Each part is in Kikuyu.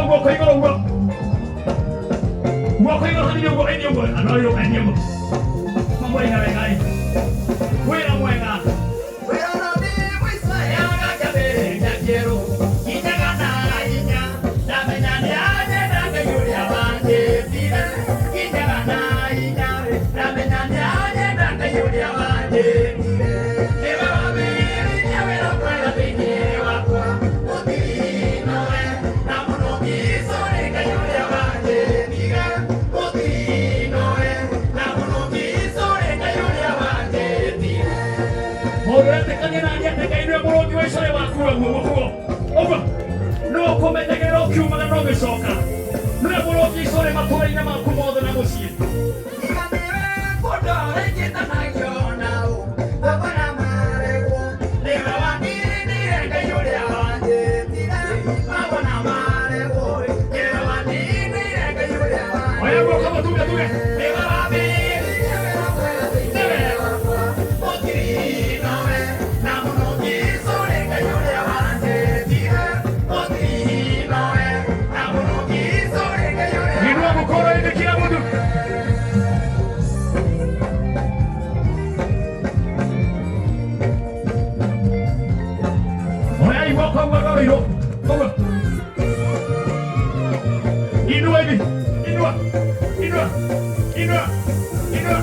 Guoko igũrũ guo. Guoko igũrũ hanini ũguo, ĩni ũguo, andũ ũyũ ĩni ũguo. Mamũrĩha wega ĩ. Wĩra mwega. Mũndũ etĩkania na niĩ atĩ Ngai nĩwe mũrũngi wa icũrĩ waku ũguo ũguo ũguo no ũkũmenyagĩrĩra ũkiumaga na ũgĩcoka nĩwe mũrũngi icũrĩ matũũra-inĩ maku mothe na mũciĩ. Oya guoko mũtuge tuge. Inua mkono hivi kila mtu. Oya guoko ũguo rũrĩirwo. Ũguo. Inua hivi. Inua. Inua. Inua. Inua.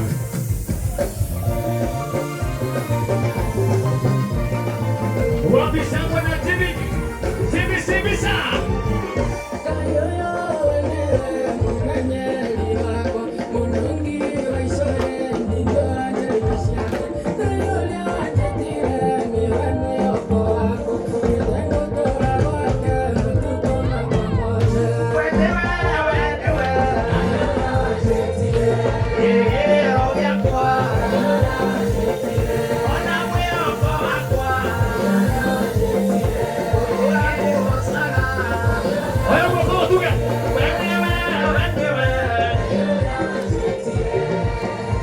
Wapi shangwe na Jimmy? Jimmy Sibisa. Oya guoko tuge.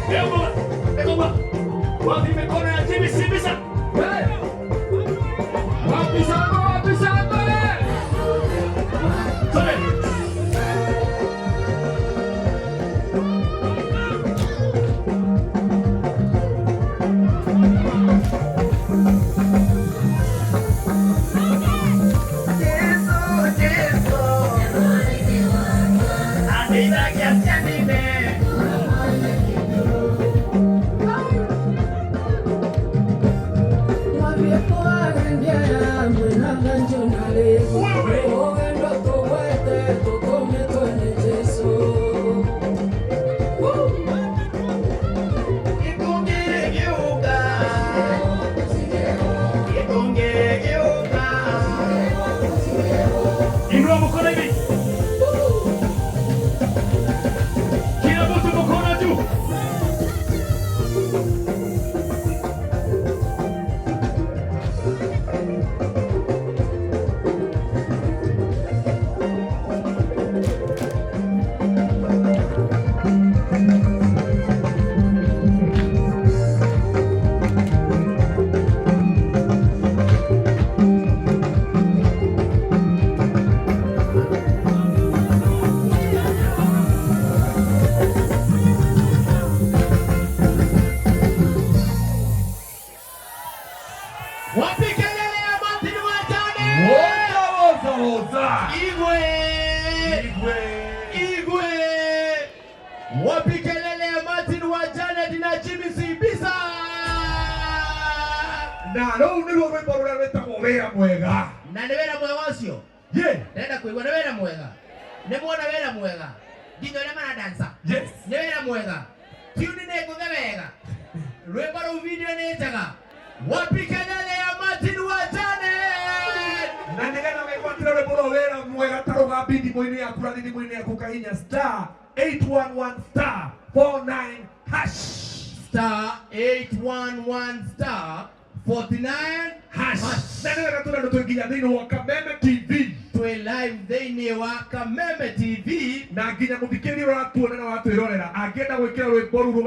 Ego. Wapi mikono ya Jimmy Sibisa? Wapi shangwe, wapi shangwe? Twende. Inua mkono hivi. Kila mtu mkono juu. Wapi kelele ya Martin Wajane? Woza, woza, woza. Igwe! Igwe. Igwe! Wapi kelele ya Martin wa Janet na Jimmy Sibisa? Na rũu nĩruo rwĩmbo rũrĩa rwĩtagwo wĩra mwega. Na nĩ wĩra mwega ũcio? Ye. Ndĩrenda kũigua nĩ wĩra mwega. Nĩ muona wĩra mwega. Nginya ũrĩa maradansa. Yes. Nĩ wĩra mwega. Tune nĩ ngũthe wega. Rwĩmbo rũu video nĩ njega. Wapi kelele ya Martin wa Janet? Na nĩgetha wĩgwatĩre rwĩmbo rũu wĩra mwega ta rũgambi thimũ-inĩ yaku na thimũ-inĩ yaku kahinya star 811 star 49 hash. Star 811 star 49 Hash. Na nĩwega tũrendwo twĩ nginya thĩinĩ wa Kameme TV. Twĩ live thĩinĩ wa Kameme TV. Na nginya mũthikĩrĩria ũratuona na ũratwĩrorera angĩenda gwĩkĩra rwĩmbo rũu.